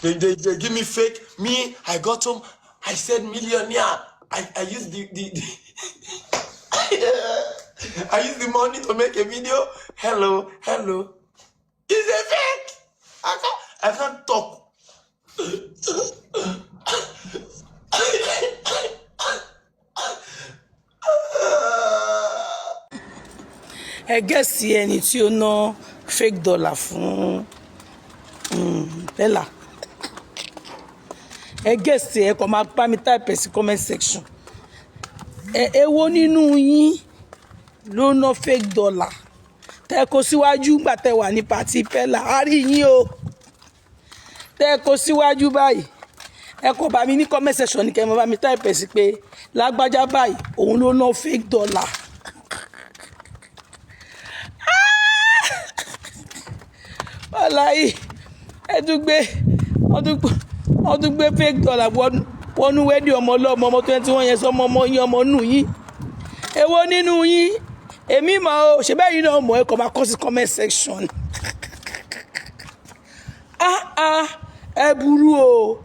They give me fake. Me, I got home. I said millionaire. I used the I used the money to make a video. Hello, hello. It's a fake. I can't talk. Ẹ guess ẹni tí ó ná fake dollar fún Bella. Ẹ guess, ẹ kàn máa bá mi type ẹ̀ sí comment section. Ẹ èwo nínú yín ló ná fake dollar tẹ kó síwájú gbà tẹ wà ní party Bella? Á rí yín o, tẹ kó síwájú báyìí. Ẹ kò bá mi ní comment section ní kẹ́ ẹ máa bá mi type ẹ̀ sí pé lágbájá báyìí, òun ló ná fake dollar. Wàláyé, ẹ tún gbé, wọ́n tún gbé fake dollar wọnú wedding ọmọ ọlọ́mọ, ọmọ 21 yẹn, sọmọ ọmọ yín, ọmọ nù yín. Èwo nínú yín? Èmi mọ̀ o, ṣe bẹ́ẹ̀ yín náà mọ̀. Ẹ kàn máa kọ sí comment section. Ah ah, ẹ burú o.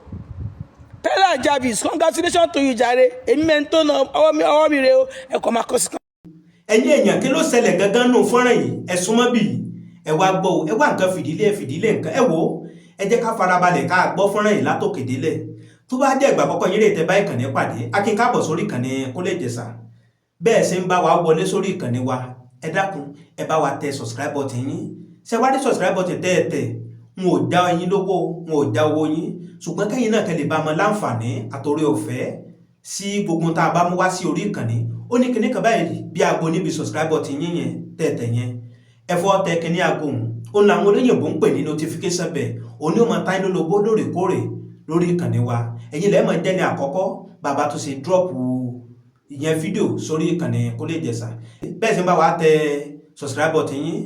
Pella Jarvis, congratulations to you jàre. Èmi mẹ́ni tó na ọwọ́ mi rè o. Ẹ kàn máa kọ sí. Ẹ̀yin èèyàn, kí ló ṣẹlẹ̀ gangan nù fọ́nrán yìí? Ẹ súnmọ́ bí, ẹ wá gbọ́ o. Ẹ wá nǹkan fìdílé, fìdílé nǹkan. Ẹ wò ó, ẹ jẹ́ ká farabalẹ̀ ká gbọ́ fọ́nrán yìí látòkè délẹ̀. Tó bá jẹ́ ìgbà àkọ́kọ́ yín rè tẹ́ bá ìkànnì pàdé, a kí káàbọ̀ sórí ìkànnì Kúnlé Ìjẹ̀ṣà. Bẹ́ẹ̀ ṣe ń bá wa wọlé sórí ìkànnì wa, ẹ dákun, ẹ bá wa tẹ subscribe button yín. Ṣe wá rí subscribe button tẹ́ ẹ tẹ̀, n ò já yín lówó, n ò já owó yín, ṣùgbọ́n kẹ́yìn náà kẹ́ lè bá mọ láǹfààní àtòrí ọ̀fẹ́ sí gbogbo tá a bá mú wá sí orí ìkànnì. Ó ní kinní kan báyìí bí aago níbi subscribe button yín yẹn tẹ̀tẹ̀ yẹn. Ẹ fọ́ tẹ kinní aago òun, òun làwọn olóyìnbó ń pè ní notification bell. Òun ní ó máa ta yín lólobó lóòrèkóòrè lórí ìkànnì wa. Ẹ̀yin lẹ́ẹ̀ máa jẹ́ ní àkọ́kọ́ bàbá tó ṣe drop ìyẹn fídíò sórí ìkànnì Kúnlé Ìjẹ̀ṣà. Bẹ́ẹ̀ sì ń bá wa tẹ subscribe button yín,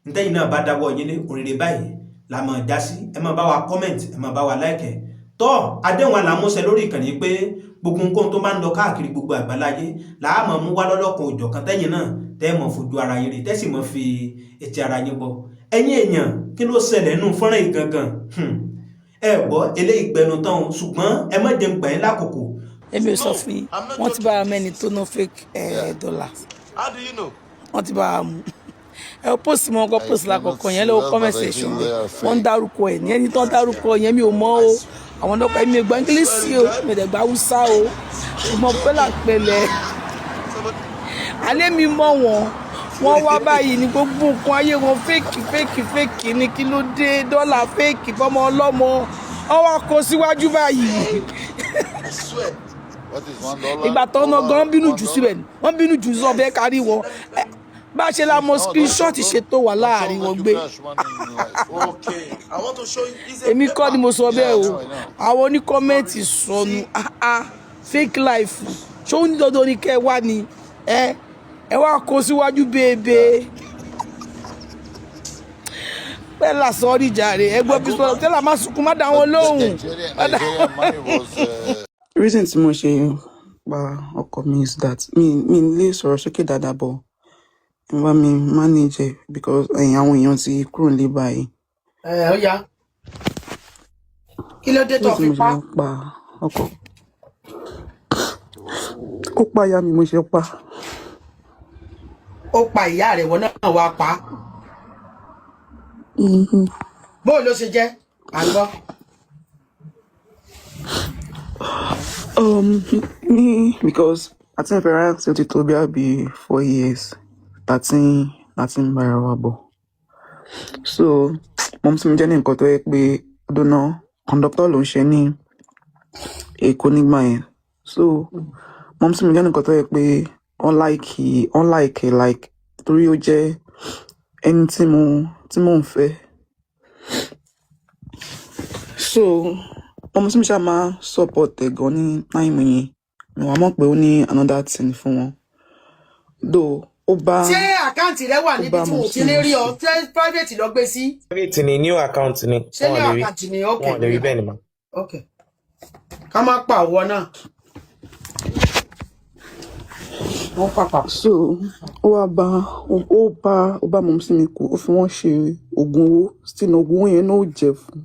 ntẹ́yìn náà bá dáwọ́ yín lé òrìrì báyìí la máa já sí. Ẹ máa bá wa comment, ẹ máa bá wa like ẹ. Tọ́ àdéhùn àlàmúṣẹ lórí ìkànnì pé gbogbo nǹkan tó máa ń lọ káàkiri gbogbo àgbáláyé làá máa mú wá lọ́lọ́kan òjọ̀kan, tẹ́yìn náà tẹ́ mọ̀ fojú ara yín rí, tẹ́ sì mọ̀ fi etí ara yín gbọ́. Ẹ̀yin èèyàn, kí ló ṣẹlẹ̀ nínú fọ́nrán yìí gangan? Ẹ gbọ́ eléyìí gbẹnu tán o, ṣùgbọ́n ẹ má jẹun gbà yín lákòókò. Èmi ò sọ fún yín, wọ́n ti bá a mẹ́ni tó ná fake dollar. How do you know? Wọ́n ti bá a mú. Ẹ post mọ́ ọkọ̀ post lákọ̀ọ́kọ́ yẹn lọ́wọ́ comment section rẹ̀. Wọ́n ń dárúkọ ẹ̀ ní ẹni tó ń dárúkọ yẹn, mi ò mọ̀ o. Àwọn ọlọ́pàá, èmi ò gbọ́ English o, mi ò dẹ̀ gbọ́ Haúsá o, ṣùgbọ́n pẹ́lá pẹ̀lẹ́ alẹ́ mi mọ̀ wọ́n. Wọ́n wá báyìí ní gbogbo nǹkan ayé wọn, fake, fake, fake ní. Kí ló dé? Dọ́là fake fọmọ ọlọ́mọ, wọ́n wá kó síwájú báyìí. I swear. What is $1? Ìgbà tó ná gan bínú jù síbẹ̀ ni wọ́n bínú jù sọ bẹ́ẹ̀ kárí wọn. Bá a ṣe la mọ screenshot ṣe tó wà láàrin wọn gbé. Okay. I want to show you. It's a Èmi kọ́ ni mo sọ bẹ́ẹ̀ o. Yeah, I know, I know. Àwọn onícomment sọnù. Ah ah, fake life, ṣó ní dandan ni kẹ́ ẹ wá ni? Ẹ wá kó síwájú bèbè. Pẹ́lá sọ́ọ́rì jàre. Ẹ gbọ́ bí sọ́ọ́ tẹ́lá, má sunkún, má dá wọn lóhùn. Nigerian money was Reason tí mo ṣe pa ọkọ mi is that mi lè sọ̀rọ̀ sókè dáadáa, but ẹ bá mi manage ẹ because ẹ̀yìn àwọn èèyàn ti kúrò nílé báyìí. Ẹ ó yá, kí ló dé tó Reason tí fi mo ṣe pa? lọ pa ọkọ, ó pa ìyá mi, mo ṣe pa. Ó pa ìyá rẹ̀, wọ́n náà wá pa á. Mhm. Bó ló ṣe jẹ́? À ń gbọ́. Me because àti ìfẹ́ tí ó ti tó bí àbí 4 years láti ń bára wa bọ̀. So mumsy mi jẹ́ ní nǹkan tó yẹ pé ọdún náà, conductor ló ń ṣe ní Èkó nígbà yẹn. So mumsy mi jẹ́ nǹkan tó yẹ pé wọ́n like like torí ó jẹ́ ẹni tí mò ń fẹ́. So mumsy mi ṣáà máa support ẹ̀ gan ní time yẹn. Mi wàá mọ̀ pé ó ní another thing fún wọn. Though ó bá Ṣé account rẹ wà ó níbi bá tí wọn ò mumsy ti ní mi rí ọ sùn. Ṣé private lọ gbé sí? Private ni, new account ni. Ṣé Wọn ní ò lè rí. Account ni, ok. Wọn ò lè rí bẹ́ẹ̀ ni mà. Ok, ká má pa àwọ náà, wọ́n pàpà. So ó wá bá ó bá ó bá mumsy mi kú, ó fi wọ́n ṣe oògùn owó. Still oògùn owó yẹn náà ò jẹ́ fún.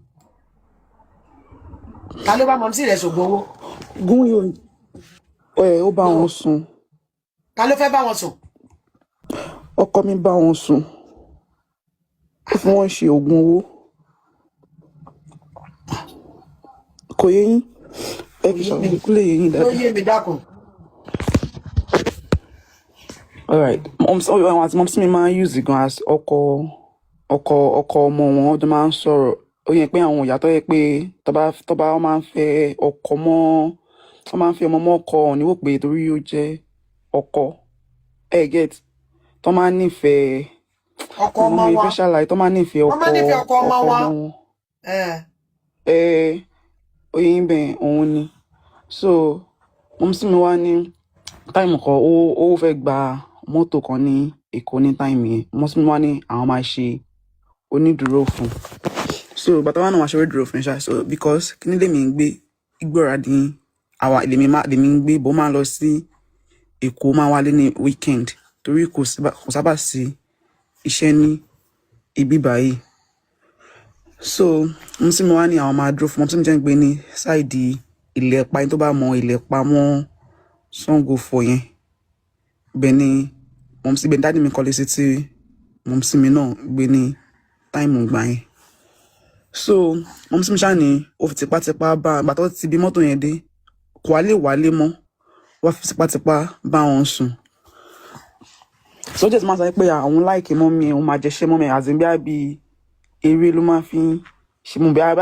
Ta ló bá mọ̀mísí rẹ̀ ṣògùn owó? Gún yóò ẹ ó bá wọn sùn. Ta ló fẹ́ bá wọn sùn? Ọkọ mi bá wọn sùn, ó fi wọn ṣe oògùn owó. Kò yé yín? Ẹ Kò kì í yé mi. ṣàlàyé kó lè yé yín Ló dáadáa. yé mi, dákun. Alright, àwọn àti mọ́mísí mi máa ń use gan as ọkọ ọmọ wọn. Wọ́n jọ máa ń sọ̀rọ̀. Ó yẹ pé àwọn ìyá tó yẹ pé tọ́ba wọ́n máa ń fẹ́ ọkọ mọ́, wọ́n máa ń fẹ́ ọmọ mọ́ ọkọ òní wò pé torí ó jẹ́ ọkọ ẹ get tó máa ń nífẹ̀ẹ́ Ọkọ mi ọmọ mo wọn. fẹ́ ṣàlàyé, tó máa ń nífẹ̀ẹ́ Wọ́n ọkọ máa ń nífẹ̀ẹ́ ọkọ ọmọ ọkọ wọn. ọmọ wọn. Ẹ Ẹ oyin bẹ́ẹ̀ òun ni. So mọ́mísí mi wá ní time kan, ó fẹ́ gba mọ́tò kan ní Èkó ní time yẹn. Mọ́mísí mi wá ní àwọn máa ṣe onídùúró fún un. So bàtà wà náà máa ṣe onídùúró fún un ṣá. So because kíní lèmi ń gbé Igbóra ní àwa lèmi má lèmi ń gbé bó máa lọ sí Èkó, máa wálé ní weekend torí kò sábà sí iṣẹ́ ní ibi báyìí. So mọ́mísí mi wá ní àwọn máa dúró fún. Mọ́mísí mi jẹ́ ń gbé ní side Ìlẹ̀pa. Ẹni tó bá mọ Ìlẹ̀pa mọ́ Ṣàngó Fọ̀ yẹn, ibẹ̀ ni mọ́mísí, ibẹ̀ ni daddy mi kọ́lé sí tí mọ́mísí mi náà gbé ní time ìgbà yẹn. So mọ́mísí mi ṣáà ní ó fi tipátipá bá ìgbà tó ti bí mọ́tò yẹn dé, kò wá lè wálé mọ́, wá fi tipátipá bá wọn sùn. So ó jẹ́ ti máa sọ pé àwọn like mummy, òun máa jẹṣẹ́ mummy, àti bí àbí eré ló máa fi ń ṣe mú bí àbí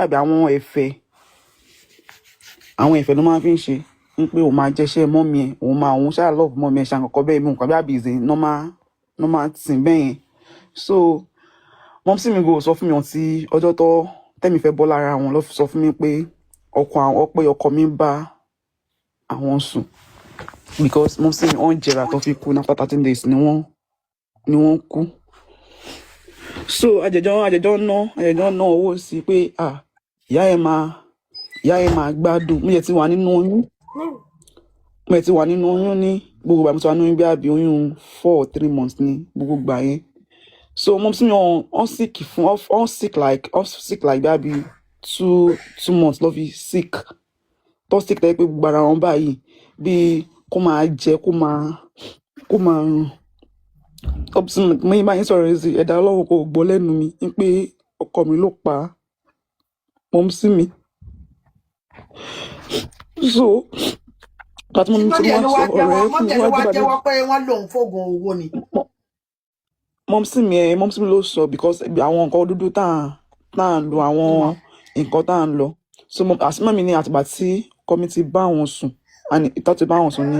àwọn ẹ̀fẹ̀ ló máa fi ń ṣe ń pé òun máa jẹṣẹ́ mummy ẹ̀, òun máa òun ṣáà love mummy ẹ̀ ṣàǹkọ̀kọ̀ bẹ́ẹ̀ mú nǹkan bí àbí is a normal normal thing bẹ́ẹ̀ yẹn. So mumsy mi go sọ fún mi ọtí ọjọ́ tó tẹ́mi fẹ́ bọ́ lára wọn ló sọ fún mi pé ọkọ àwọn pé ọkọ mi bá àwọn sùn, because mumsy mi wọ́n jẹrà tó fi kú ní after 13 days ni wọ́n kú. So àjẹjọ ná owó sí pé ah, ìyá ẹ máa gbádùn. Mo yẹ ti wà nínú oyún ní gbogbo ìgbà. Mo ti wà nínú oyún bí àbí oyún 4 or 3 months ní gbogbo ìgbà yẹn. So mumsy mi wọ́n sick fún wọ́n sick like bí àbí two months ló fi sick, tó sick tẹ́ pé gbogbo ara wọn báyìí bí kó máa jẹ, kó máa rùn. Mo yín báyìí sọ̀rọ̀ sí ẹ̀dá Ọlọ́run kò gbọ́ lẹ́nu mi ní pé ọkọ mi ló pa mumsy mi. So láti mọ́ mi tí Mọ́tẹ̀ wọ́n ló sọ wá ọ̀rọ̀ jẹ́wọ́ ẹ̀ fún mọ́tẹ̀ ló wájú wá bàbá jẹ́wọ́ pé wọ́n lòun fóògùn owó ni. Mumsy mi ẹ mumsy mi ló sọ because àwọn nǹkan dúdú tá à ń lo, àwọn nǹkan tá à ń lọ. So àsìmọ́ mi ní àtìgbà tí ọkọ mi ti bá wọn sùn and ìtọ́ ti bá wọn sùn ní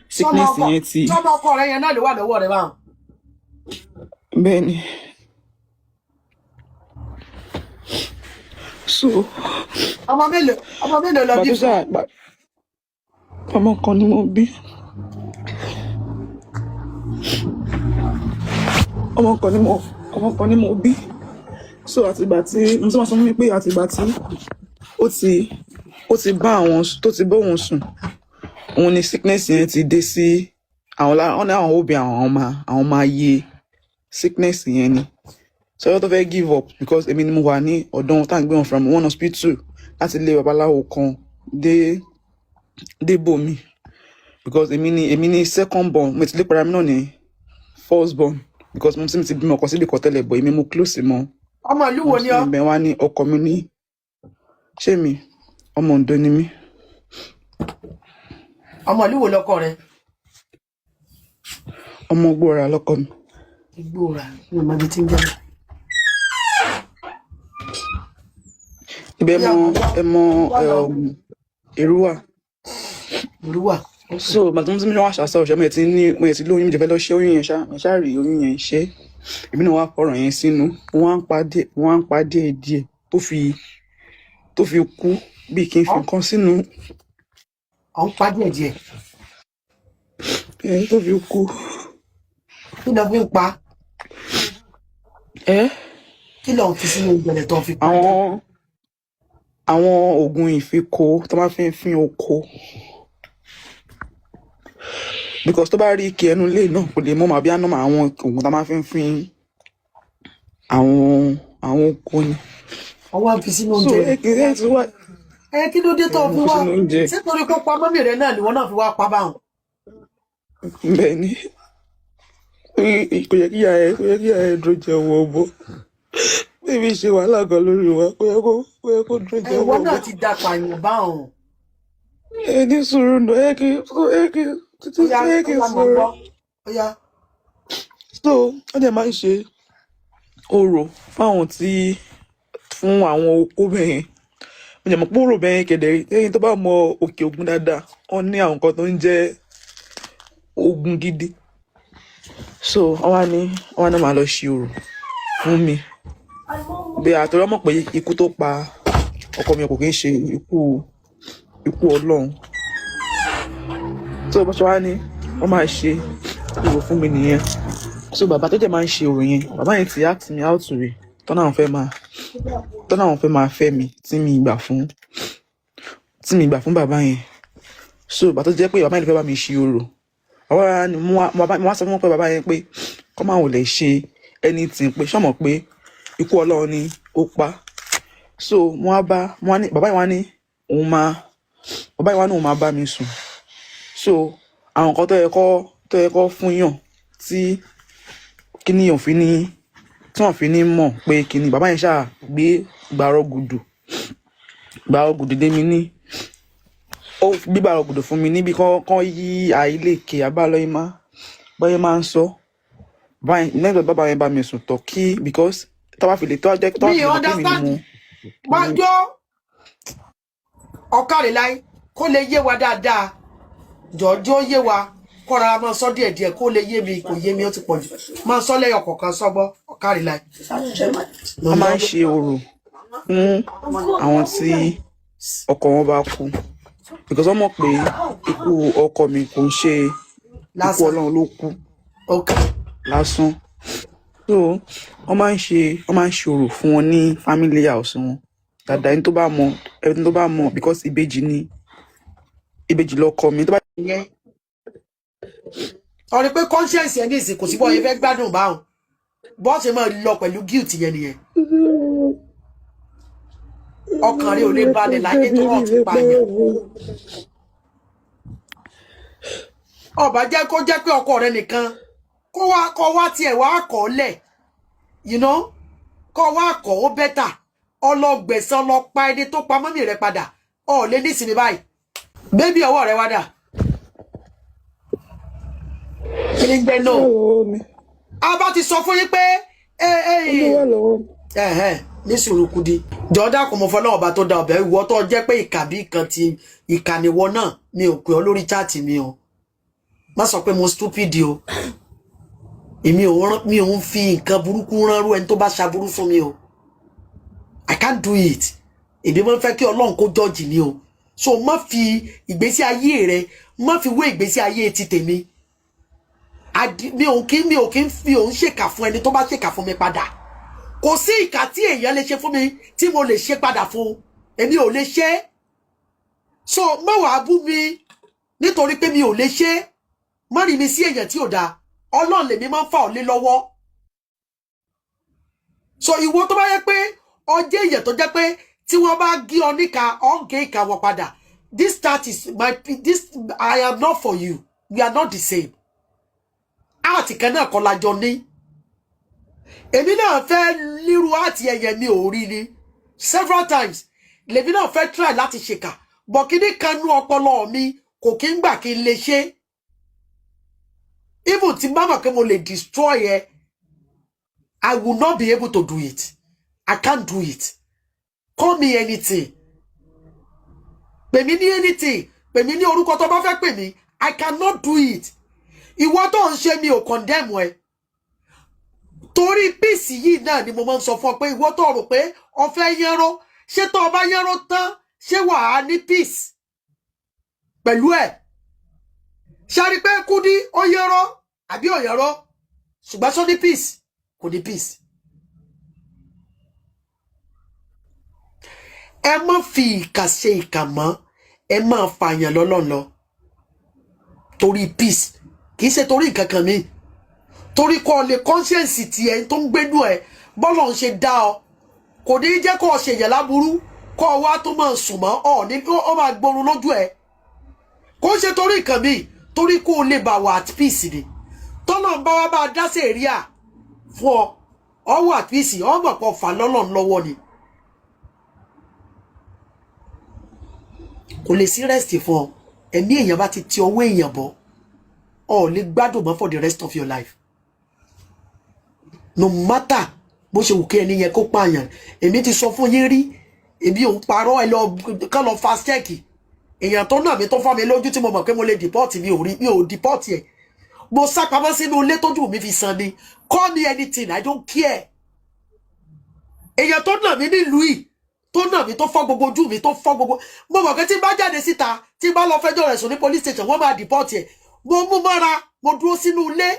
Sọmọ sickness ọkọ yẹn ti. Sọmọ ọkọ rẹ yẹn náà ló wà lọ́wọ́ rẹ báwọn? Bẹ́ẹ̀ ni. So Ọmọ mélòó lọ ìgbà bí tó fún? ṣáà ọmọ kan ni mo bí. Ọmọ kan ni mo bí. So àtìgbà tí mo ti máa sọ fún mi pé àtìgbà tí ó ti bá àwọn tó ti bá òun sùn, òun ni sickness yẹn ti dé sí àwọn lára. Wọn ní àwọn òbí àwọn máa yé sickness yẹn ni. So ọjọ́ tó fẹ́ give up, because èmi ni mo wà ní ọ̀dọ̀ wọn tá à ń gbé wọn from one hospital láti ilé babaláwo kan dé bòmí, because èmi ni second born. Mo ti lé para mi náà ní first born because mo ti bímọ kan síbi kan tẹ́lẹ̀, but èmi mo close mọ́. Ọmọ ìlú wo ni Mo ọ? sì bẹ̀ wá ní ọkọ mi ní. Ṣé mi ọmọ Oǹdó ni mí. Ọmọ ìlú wo lọkọ rẹ? Ọmọ Gbóra lọkọ mi. Igbóra, mi ò mọ ibi tí ń jẹ bẹ́ẹ̀. Ibẹ̀ Bóyá mọ wá ẹ mọ wá lọ. Èrúwà. Olúwa. So bàtà mo ti ní wọ́n aṣọ ọ̀ṣẹ́, mo yẹ ti ní, mo yẹ ti lóyún, mo jẹ́ fẹ́ lọ ṣe oyún yẹn ṣá. Mo ṣá rí oyún yẹn ṣe, èmi náà wá fọ̀rọ̀ yẹn sínú. Wọ́n á ń pa díẹ̀, wọ́n á ń pa díẹ̀ díẹ̀ tó fi kú, bí kí n fi nǹkan sínú. Ọ̀ ń pa díẹ̀ díẹ̀. Ẹ tó fi kú. Kí ló fi ń pa? Ẹ Kí ló ń fi sínú oúnjẹ rẹ̀ tó fi pa díẹ̀? Àwọn oògùn ìfikò tó máa fi ń fín oko, because tó bá rí ike ẹnu ilé náà kò lè mọ́ màbí àná àwọn oògùn tó máa fi ń fín àwọn oko ni. Ọwọ́ ń fi sínú So oúnjẹ ẹ kì í ẹ ti wá ẹ kí ló dé tó mo fi fi wá sínú oúnjẹ. ṣé torí kó pa mọ́mì rẹ náà nìwọ náà fi wá pa báwọn? Bẹ́ẹ̀ ni, kò yẹ kí ìyá ẹ dúró jẹun ọmọ. Bébí ṣe wàhálà gan lórí wa, kò yẹ kó dúró Ẹ jẹun ìwọ ọmọ. náà ti da pààyàn báwọn. Ẹ ní sùúrù nù, ẹ kì í ẹ kì í títí Ó yá, ẹ kì ó í yá, mo sọ̀rọ̀. gbọ́, ó yá. So wọ́n dẹ̀ máa ń ṣe orò fáwọn tí fún àwọn okó bẹ́yẹn. Mo dẹ̀ mọ̀ pé orò bẹ́yẹn kẹ̀dẹ̀ rí lẹ́yìn tó bá mọ Òkè Ògùn dáadáa, wọ́n ní àwọn nǹkan tó ń jẹ́ ogun gidi. So wọ́n wá ní máa lọ ṣe orò fún mi bí àtọ́rọ́ mọ̀ pé ikú tó pa ọkọ mi kò kí ń ṣe ikú Ọlọ́run. So bó ṣe wá ní wọ́n máa ṣe orò fún mi nìyẹn. So bàbá tó jẹ́ máa ń ṣe orò yẹn, bàbá yẹn ti ask me out rè tọ́nà àwọn fẹ́ máa fẹ́ mi tí mi gbà fún bàbá yẹn. So bàbá tó jẹ́ pé bàbá yẹn ló fẹ́ bá mi ṣe orò, àwọn ará ni mo wá sọ fún wọn pé bàbá yẹn pé kọ́ máa wò lè ṣe anything, pé ṣọ́mọ̀ pé ikú Ọlọ́run ni ó pa. So mo wá bá mo wá ní bàbá yẹn wá ní òun máa bá mi sùn. So àwọn nǹkan tó yẹ kó fún yàn tí kíní òfin ní tí wọ́n fi ní mọ̀ pé kíní bàbá yẹn ṣáà gbé gbàrọ̀ gùdù dé mi ní ó gbé gbàrọ̀ gùdù fún mi níbi kán yí àìlèkè àbálọ́yìn má bọ́yẹ̀ máa ń sọ báyìí lẹ́yìn tó bàbá yẹn bá mi sùn tọ̀ kí because tó bá fi lè tó jẹ́ tó bá Mi fi lè mọ̀ pé mi ni understand. mo Máa jọ ọ̀kàrẹ̀ láì kó lè yé wa dáadáa, jọ̀ọ́jọ́ yé wa, kọ́ra máa sọ díẹ̀díẹ̀ kó lè yé mi. Kò yé mi, ó ti pọ̀ jù. Máa sọ lẹ́yọ̀ kọ̀ọ̀kan sọ́gbọ́, ọ̀kàrẹ̀ láì. Wọ́n máa ń ṣe orò fún àwọn tí ọkọ wọn bá kú because wọ́n mọ̀ pé ikú ọkọ mi kò ń ṣe ikú Lásán. Ọlọ́run ló kú lásán. So wọ́n máa ń ṣe orò fún wọn ní family house wọn dáadáa. Ẹni tó bá mọ because ìbejì ni, ìbejì lọkọ mi tó bá Ìyẹn ọ rí pé conscience yẹn ní ìsìn kò sí bọ́ yẹn fẹ́ gbádùn báwọn bọ́ ṣe máa lọ pẹ̀lú guilt yẹn nìyẹn. Ọkàn rẹ ò lè balẹ̀ láyé tó wọ́n ti pààyàn. Ọba jẹ́ kó jẹ́ pé ọkọ rẹ nìkan kó wá kó wá tiẹ̀ wá kọ́ lẹ̀, kó wá kọ́ ó better. Ọlọ́gbẹ̀sán lọ pa ẹni tó pa mọ́mì rẹ padà, ọ̀ lé nísìnyí báyìí. Baby, ọwọ́ rẹ wá dà? Kí ni ń jẹ́ no? Lọ́wọ́ mi. A bá ti sọ fún yín pé ẹ ẹ Ó wà lọ́wọ́ mi. Ẹ̀hẹ́n, ní sùúrù Kudi, jọ̀ọ́ dákun, mo fọlọ́wọ́ bá tó da ọbẹ̀. Ìwọ tó jẹ́ pé ìkà bí kan ti ìkànnìwọ náà, mi ò pè ọ́ lórí chat mi o. Má sọ pé mo stupid o. Èmi ò rán, mi ò ń fi nǹkan burúkú ránrú ẹni tó bá ṣaburú fún mi o. I can't do it. Èmi máa ń fẹ́ kí Ọlọ́run kó jọ́ọ̀jì ni o. So má fi ìgbésí ayé rẹ, má fi wé ìgbésí ayé ti tèmi. Mi ò kí ń fi òun ṣèkà fún ẹni tó bá ṣèkà fún mi padà. Kò sí ìkà tí èèyàn lè ṣe fún mi tí mo lè ṣe padà fún. Èmi ò lè ṣe é. So má wàá bú mi nítorí pé mi ò lè ṣe é. Má rí mi sí èèyàn tí ò dáa. Ọlọ́run lèmi máa ń fà ọ́ lé lọ́wọ́. So ìwọ tó bá yẹ pé ọjọ́ èèyàn tó jẹ́ pé tí wọ́n bá gé ọ níka, ọ̀ ń gé ìka wọn padà, this start is my this. I am not for you. We are not the same. Àti kan náà kọ́ la jọ ní. Èmi náà fẹ́ nírú àti ẹyẹ mi ò rí ni. Several times lèmi náà fẹ́ try láti ṣèkà bọ̀, kíní kan nú ọpọlọ mi kò kí ń gbà kí n lè ṣe. Even tí bá mọ̀ pé mo lè destroy ẹ, I will not be able to do it. I can't do it. Call me anything, pè mí ní anything, pè mí ní orúkọ tó bá fẹ́ pè mí, I cannot do it. Ìwọ tó ń ṣe, mi ò condemn ẹ. Torí peace yìí náà ni mo máa ń sọ fún ọ pé ìwọ tó rò pé o fẹ́ yẹnrọ, ṣé tó o bá yẹnrọ tán, ṣé wàá ní peace pẹ̀lú ẹ̀? Ṣe rí pé Kúdí ó yẹnrọ àbí ò yẹnrọ, ṣùgbọ́n ṣó ní peace? Kò ní peace. Ẹ má fi ìkà ṣe ìkà mọ́, ẹ máa fààyàn lọ́lọ́run lọ torí peace. Kì í ṣe torí nǹkan kan mi, torí kọ́ lè conscience tiẹ̀ tó ń gbénú ẹ bọ́lọ̀ ń ṣe dá ọ. Kò ní jẹ́ kó o ṣèyàn láburú kó o wá tó máa sùn mọ́ ọ ní ó máa gbórun lójú ẹ. Kó ń ṣe torí nǹkan míì, torí kó o lè bá wà at peace ni. Tọ́lọ̀ ń bá wa bá a dá sèríà fún ọ, ọ wà at peace, ọ mọ̀ pọ̀ fà lọ́lọ́run lọ́wọ́ ni. Kò lè sí rest fún ọ. Ẹ̀mí èèyàn bá ti ti ọwọ́ èèyàn bọ̀, ọ ò lè gbádùn mọ́ for the rest of your life, no matter bó ṣe wù kí ẹni yẹn kó pààyàn. Èmi ti sọ fún yín rí, èmi ò ń parọ́. Ẹ lọ kán lọ fast check. Èèyàn tó nà mí, tó fọ́ mi lójú, tí mo mọ̀ pé mo lè deport, mi ò rí, mi ò deport ẹ̀. Mo sá pamọ́ sínú ilé tójú mi fi san ni. Call me anything, I don't care. Èèyàn tó nà mí nílùú yìí, tó nà mí, tó fọ́ gbogbo ojú mi, tó fọ́ gbogbo, mo mọ̀ pé tí n bá jáde síta, tí n bá lọ fẹjọ́ rẹ̀ sùn ní police station, wọ́n máa deport ẹ̀. Mo mú mọ́ra, mo dúró sínú ilé,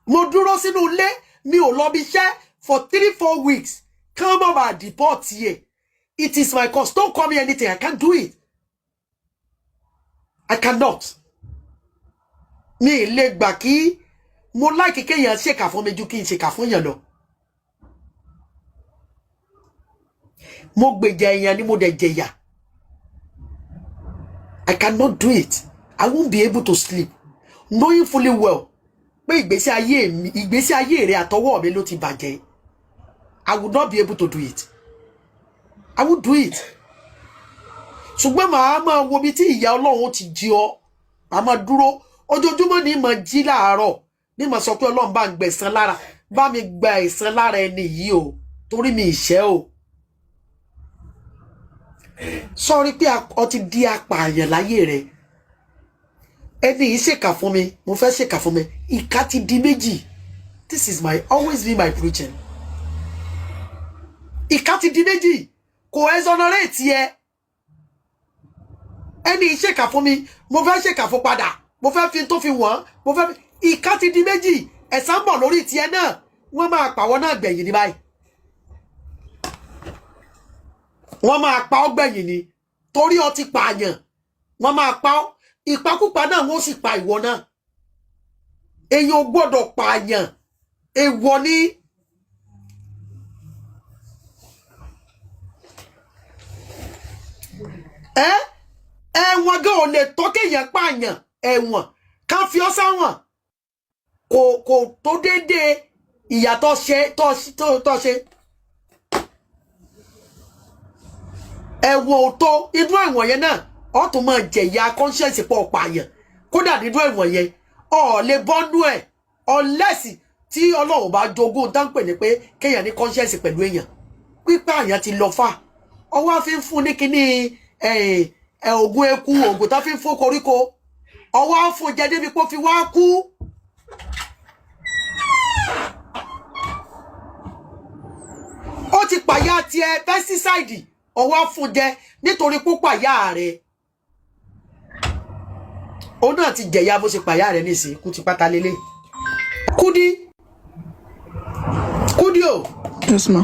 mo dúró sínú ilé, mi ò lọ bí iṣẹ́ for 3-4 weeks kí wọ́n má bàa deport ẹ̀. It is my cause. Don't call me anything, I can't do it, I cannot. Mi ì lè gbà kí mo like kéèyàn ṣèkà fún mi ju kí n ṣèkà fún èèyàn lọ. Mo gbèjà èèyàn ni, mo dẹ̀ jẹ̀yà. I cannot do it. I won't be able to sleep knowing fully well pé ìgbésí ayé mi, ìgbésí ayé rẹ àtọwọ́ mi ló ti bàjẹ́. I will not be able to do it. I will do it, ṣùgbọ́n màá máa wo ibi tí ìyà Ọlọ́run ti jí ọ. Màá máa dúró ojoojúmọ́ ní màá jí láàárọ̀ ní màá sọ pé Ọlọ́run, bá ń gbẹ̀san lára, bá mi gba ẹ̀san lára ẹni yìí o, torí mi ìṣẹ́ o. Sọrí pé ọ ti di apààyàn láyé rẹ. Ẹni yìí ṣèkà fún mi, mo fẹ́ ṣèkà fún mi, ìkà ti di méjì. This is my always be my preaching. Ìkà ti di méjì, kò exonerate yẹ. Ẹni yìí ṣèkà fún mi, mo fẹ́ ṣèkà fún padà, mo fẹ́ fi tó fi wọ́n, mo fẹ́ fi ìkà ti di méjì. Ẹ̀san ń bọ̀ lórí tiẹ̀ náà, wọ́n máa pàwọ́ náà gbẹ̀yìn ní báyìí. Wọ́n máa pa ọ́ gbẹ̀yìn ni, torí ọ ti pààyàn. Wọ́n máa pa ọ́ ìpakúpa náà, wọ́n sì pa ìwọ náà. Èèyàn ò gbọ́dọ̀ pààyàn, èèwọ̀ ni. Ẹ ẹ̀wọ̀n gan ò lè tọ́ kéèyàn pààyàn. Ẹ̀wọ̀n ká fi ọ́ sáwọn kò tó déédéé ìyà tó ṣe tó ṣe. Ẹ̀wọ̀n ò tó. Inú ẹ̀wọ̀n yẹn náà, ọ tún máa jẹ̀yà conscience pọ̀ pààyàn. Kódà nínú ẹ̀wọ̀n yẹn, ọ lè bọ́nú ẹ̀ unless tí Ọlọ́run bá jogún dáńpẹ̀ ní pé kéèyàn ní conscience pẹ̀lú èèyàn. Pípààyàn ti lọ fà, ọwọ́ á fi ń fún ní kíní oògùn eku, oògùn tó fi ń fún koríko, ọwọ́ á fún jẹ débi pé ó fi wá kú. Ó ti pàyà tiẹ̀, pesticide ọwọ́ á fún jẹ nítorí púpàyà rẹ̀. Òun náà ti jẹ̀yà bó ṣe pàyà rẹ̀ nísìnyí. Kú ti pátá lélẹ̀. Kúdí, Kúdí o. Yes, ma.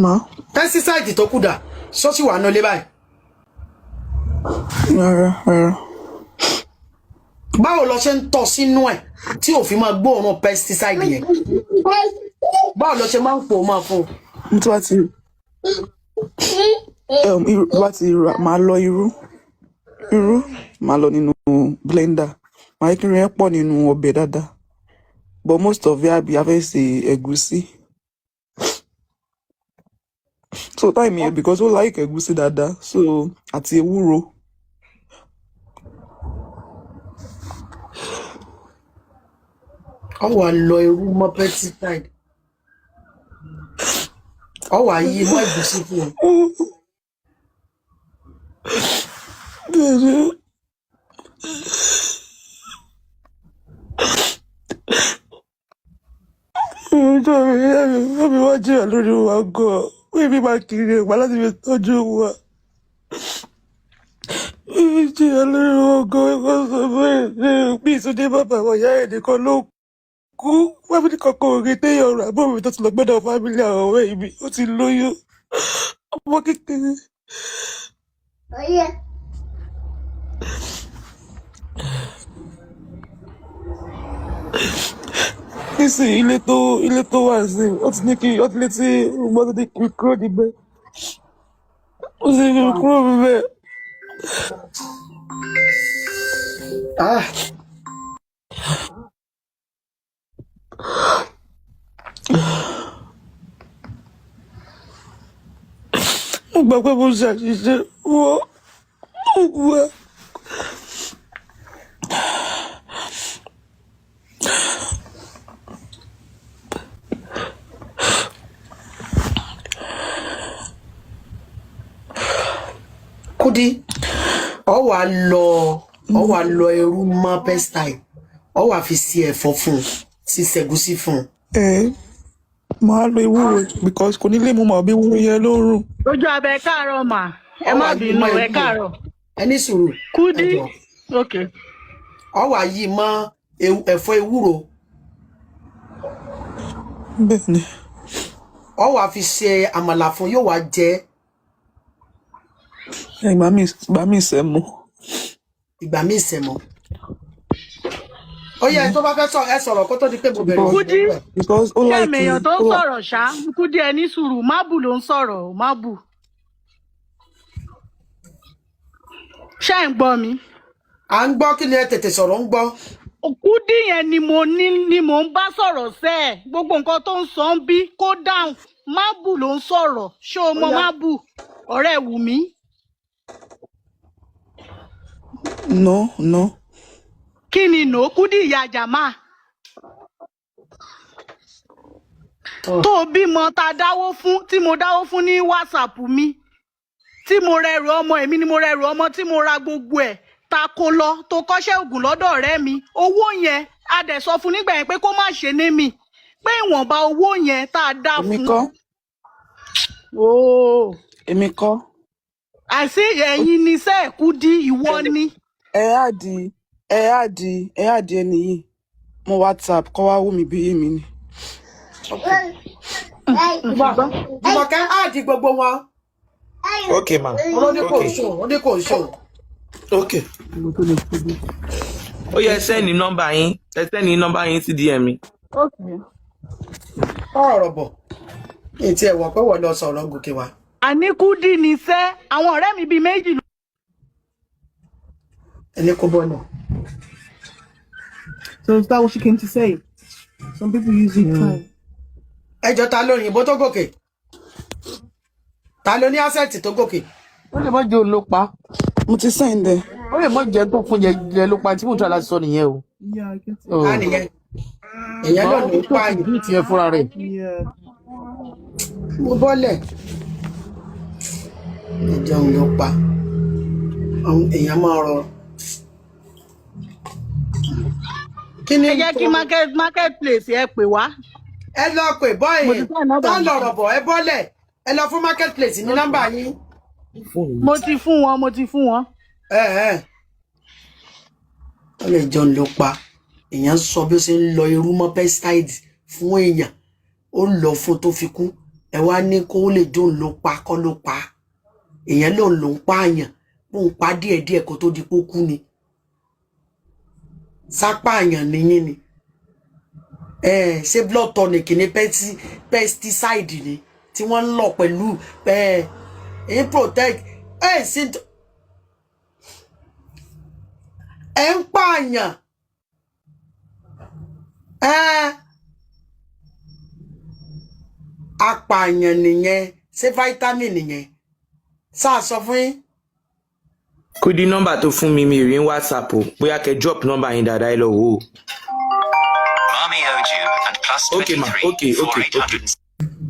Ma. Pesticide tó kù dà? Sọ́sì wà nulẹ̀ báyìí? Rárá, rárá. Báwo lo ṣe ń tọ́ sínú ẹ̀ tí òfin máa gbóòórùn pesticide yẹn? Báwo lo ṣe máa ń pò ó máa fún un? Mo tí wá ti irú bá ti ra, máa lọ irú irú, máa lọ nínú blender, máa yẹ kí irun yẹn pọ̀ nínú ọbẹ̀ dáadáa, but most of it àbí a fẹ́ ṣe ẹ̀gúsí, so time yẹn, because ó like ẹ̀gúsí dáadáa, so àti ewúro. Ọ wà lọ irú mọ́ pesticide, ọ wà yí mọ́ ẹ̀gúsí fún un. Bẹ́ẹ̀ni, ìjọ mi ìyá mi ìyá mi wá jìyà lórí wa gan-an, wíwí máa kiri ẹ̀pà láti fi tọ́jú wa. Wíwí jìyà lórí wa gan-an, kó sọ bẹ́ẹ̀ bí ìsúndé bàbá àwọn ìyá ẹ̀ nìkan ló kú. Fámìlì kankan ò rí téèyàn rà àbúrò mi tó ti lọ gbọ́dọ̀ fámìlì àwọn ọ̀rẹ́ mi, ó ti lóyún ọmọ kékeré. Nísìnyí ilé tó wà sí, ó ti ní kí ó ti létí gbọ́dọ̀ ní kí n kúrò níbẹ̀. Ó sì ní kí n kúrò níbẹ̀. Ah, Mo gbà pé mo ṣàṣìṣe, wọ́n mo gbà. Kudi, ọ wà lọ irú mọ́ pestyle, ọ wà fi sí ẹ̀fọ́ fún un, sí ṣẹ̀gúsí fún un. Ẹ máa lo ewúro because kò ní lè mú màá bí ewúro yẹn ló ń rùn. Ojú abẹ, káàárọ̀ mà. Ẹ Ọ má wà yí bínú mọ́ ẹ ewúro. káàárọ̀. Ẹ ní sùúrù, ẹ Kúdí jọ. Ok. Ọ wà yí mọ́ ẹ̀fọ́ ewúro. Bẹ́ẹ̀ ni. Ọ wà fi ṣe àmàlà fún, yóò wá jẹ. Ìgbà míì sẹ́ mu. Ìgbà míì sẹ̀mọ́. Ó yẹ ẹ tó bá fẹ́ sọ, ẹ sọ̀rọ̀ kó tó di pé mo bẹ̀rẹ̀ sí Kúdí ní pẹ̀. Because ó ṣé like èèyàn tó ń ó sọ̀rọ̀ ṣá? Kúdí, ẹ ní sùúrù, Mábù ló ń sọ̀rọ̀ o, Mábù. Ṣé ẹ̀ ń gbọ́ mi? À ń gbọ́. Kí ni? Ẹ tètè sọ̀rọ̀, ń gbọ́. Kúdí yẹn ni mo ní ni mò ń bá sọ̀rọ̀ sẹ́ ẹ̀. Gbogbo nǹkan tó ń sọ ń bí kó dáhùn. Mábù ló ń sọ̀rọ̀. Ṣé o Ó mọ yá. Mábù, ọ̀rẹ́ Wùmí? No, no. Kí ni nò? Kúdí ìyá jàmá tó o bímọ tá a dáwó fún, tí mo dáwó fún ní WhatsApp mi, tí mo rẹrù ọmọ, èmi ni mo rẹrù ọmọ, tí mo ra gbogbo ẹ̀, ta kó lọ, tó kọ́ṣẹ́ ògùn lọ́dọ̀ ọ̀rẹ́ mi. Owó yẹn, a dẹ̀ sọ fún nígbà yẹn pé kó má ṣe ní mi, pé ìwọ̀nba owó yẹn tá a dá Èmi fún. kọ́. Ooo. Èmi kọ́. Àìsí ẹ̀yin ni sẹ́ẹ̀. Kúdí, ìwọ ni. Ẹ add ẹni yìí mo WhatsApp kọ́ wá wò mí bí èmi ni. Jùmọ̀kẹ́, add gbogbo wọn. Ok ma. Ó ní kò Ok. ṣòun, ó ní kò ṣòun. Ok, ó yẹ ẹ send nọ́mbà yín, ẹ send nọ́mbà yín sí DM mi. Okay. Ọ̀rọ̀ bọ̀ ní tí ẹ wọ̀ pé wọ́n lọ sọ̀rọ̀ gòkè wá. Àní Kúdí ni sẹ́, àwọn ọ̀rẹ́ mi bíi méjì. Ẹni kó bọ́ náà. So is that what she came to say? Some people use it kind. Ẹjọ́, ta ló òyìnbó tó gòkè? Ta ló ní accent tó gòkè? Ó lè má jẹ́ òun ló pa. Mo ti send ẹ. Ó lè má jẹ́ tó fún yẹn jẹ ló pa, tí mò ń tọ́ láti sọ nìyẹn o. Yeah, I get it. Oh. Ta nìyẹn? Èèyàn náà ló ń Ṣùgbọ́n ó ti pààyàn. bí tiẹ̀ fúnra rẹ̀. Yeah. Mo bọ́lẹ̀. Ẹjọ́ òun ló pa. Àwọn èèyàn máa rọ kí ni. Ẹ jẹ́ kí market place ẹ pè wá. Ẹ lọ pè Mo ti bọ́ọ̀yìn send nọ́mbà tó mi. lọ̀rọ̀ bọ̀, ẹ bọ́lẹ̀, ẹ lọ fún market place ní nọ́mbà yín. Mo ti fún wọn, mo ti fún wọn. Ẹ ẹ ó lè jẹun ló pa. Èèyàn sọ bí ó ṣe ń lọ irú mọ́ pesticide fún èèyàn, ó lọ fún tó fi kú. Ẹ wá ní kó lè jóun ló pa, kọ́ ló pa. Èèyàn lòun ló ń pààyàn, bó ń pa díẹ̀díẹ̀ kó tó di pé ó kú ni. Sápàyàn nìyín ni. Ẹ ṣé blood tonic ní pesticide ni tí wọ́n ń lọ pẹ̀lú ẹ ń protect ẹ sí ẹ ń pààyàn. Ẹ apààyàn nìyẹn. Ṣé vitamin nìyẹn sáà sọ fún yín? Kúdí, nọ́mbà tó fún mi, mi rí ní WhatsApp o. Bóyá kẹ́ drop nọ́mbà yín dáadáa, ẹ lọ wò ó. Mami Oju and plus Ok ma. 23 Ok. for Ok, ok. 800.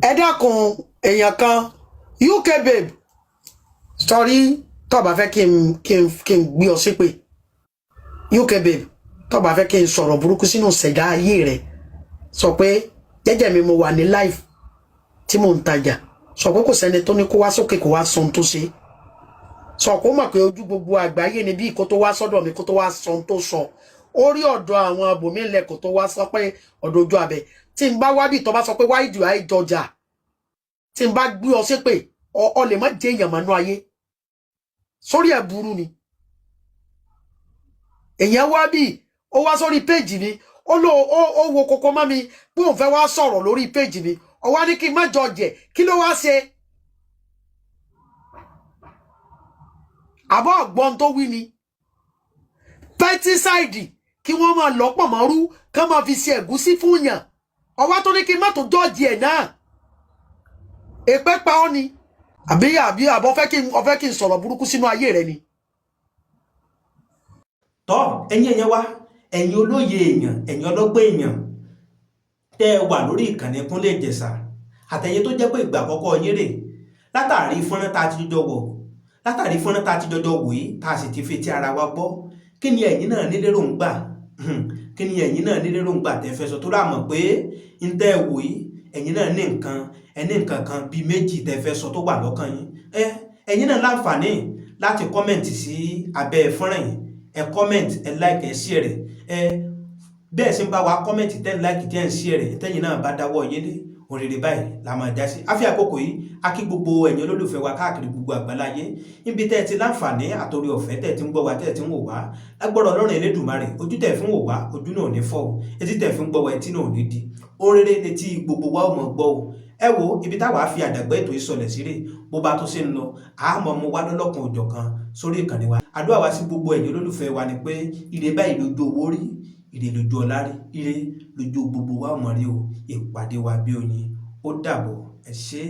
Ẹ dákun, èèyàn kan, UK babe, sọrí tó bá fẹ́ kí n gbé ọ ṣépè, UK babe, tó bá fẹ́ kí n sọ̀rọ̀ burúkú sínú ṣẹ̀dá ayé rẹ̀, sọ pé jẹ́jẹ́ mi mo wà ní live tí mò ń tajà, sọ pé kò sẹ́ni tó ní kó wá sókè kó wá sọ ohun tó ṣe. Sọ kó mọ̀ pé ojú gbogbo àgbáyé ni bí kó tó wá sọ́dọ̀ mi, kó tó wá sọ ohun tó sọ ó rí ọ̀dọ̀ àwọn abòmílẹ̀, kó tó wá sọ pé ọ̀dọ̀ ojú abẹ tí n bá wá bí tó bá sọ pé why do I jọjà, tí n bá gbé ọ ṣépè, ọ lè má jẹ èèyàn mọ́nú ayé. Sórí ẹ̀ burú ni. Èèyàn wá bí ó wá sórí péjì ni. Ó ló ó wo kókó mọ́ mi pé òun fẹ́ wá sọ̀rọ̀ lórí péjì mi. Ó wá ní kí n má judge ẹ̀. Kí ló wá ṣe? Àbọ̀ ọ̀gbọ́n tó wí ni pẹ́tísáìdì kí wọ́n máa lọ́pọ̀ mọ́rú kán máa fi ṣe ẹ̀gúsí fún yàn. Ọwá tó ní kí n má tó judge ẹ̀ náà, èpè pa ọ́ ni. Àbí àbọ̀ fẹ́ kí n sọ̀rọ̀ burúkú sínú ayé rẹ ni. Tọ́ ẹ̀yin èèyàn wa, ẹ̀yin olóye èèyàn, ẹ̀yin ọlọ́gbọ́n èèyàn tẹ́ ẹ wà lórí ìkànnì Kúnlé Ìjẹ̀ṣà, àtẹ̀yin tó jẹ́ pé ìgbà àkọ́kọ́ yín rè, látàrí fọ́nrán tá a ti jọjọ wò, látàrí fọ́nrán tá a ti jọjọ wò yìí, tá a sì ti fi etí ara wa gbọ́, kí ni ẹ̀yin náà ní léròǹgbà? Kí ni ẹ̀yin náà ní léròǹgbà tẹ́ fẹ́ sọ? Tó rà mọ̀ pé ń tẹ́ ẹ wò yìí, ẹ̀yin náà ní nǹkan, ẹ ní nǹkan kan bíi méjì tẹ́ fẹ́ sọ tó wà lọ́kàn yín. Ẹ ẹ̀yin náà láǹfààní láti comment sí abẹ́ fọ́nrán yìí. Ẹ comment, ẹ like, ẹ share rẹ̀. Ẹ bẹ́ẹ̀ sì ń bá wa comment, tẹ́ ń like, tẹ́ ń share rẹ̀, tẹ́yin náà bá dáwọ́ yín lé òrèrè báyìí la máa já sí. Àfi àkókò yìí a kí gbogbo ẹ̀yin olólùfẹ́ wa káàkiri gbogbo àgbáláyé, níbi tẹ́ ẹ ti láǹfààní àtòrí ọ̀fẹ́ tẹ́ ẹ ti ń gbọ́ wa, tẹ́ ẹ ti ń wò wá. Lágbọ́dọ̀ Ọlọ́run Elédùmarè, ojú tẹ́ ẹ fi ń wò wá, ojú náà ò ní fọ́ o. Etí tẹ́ ẹ fi ń gbọ́ wa, etí náà ò ní di. Òrèrè létí gbogbo wa ò mọ̀ gbọ́ o. Ẹ wo ibi táwa fi àdàgbẹ́ ètò ìsọlẹ̀ síre, bó bá tó ṣe ń lọ, àmọ́ mo wá lọ́lọ́kan òjọ̀kan sórí ìkànnì wa. Àdúrà wa sí gbogbo ẹ̀yin olólùfẹ́ wa ni pé ire báyìí lójú owó rí, ire lójú ọlá rí, ire lójú gbogbo wa ò mọ̀ rí o. Ìpàdé wa bí oyin. Ó dàbọ̀. Ẹ ṣé.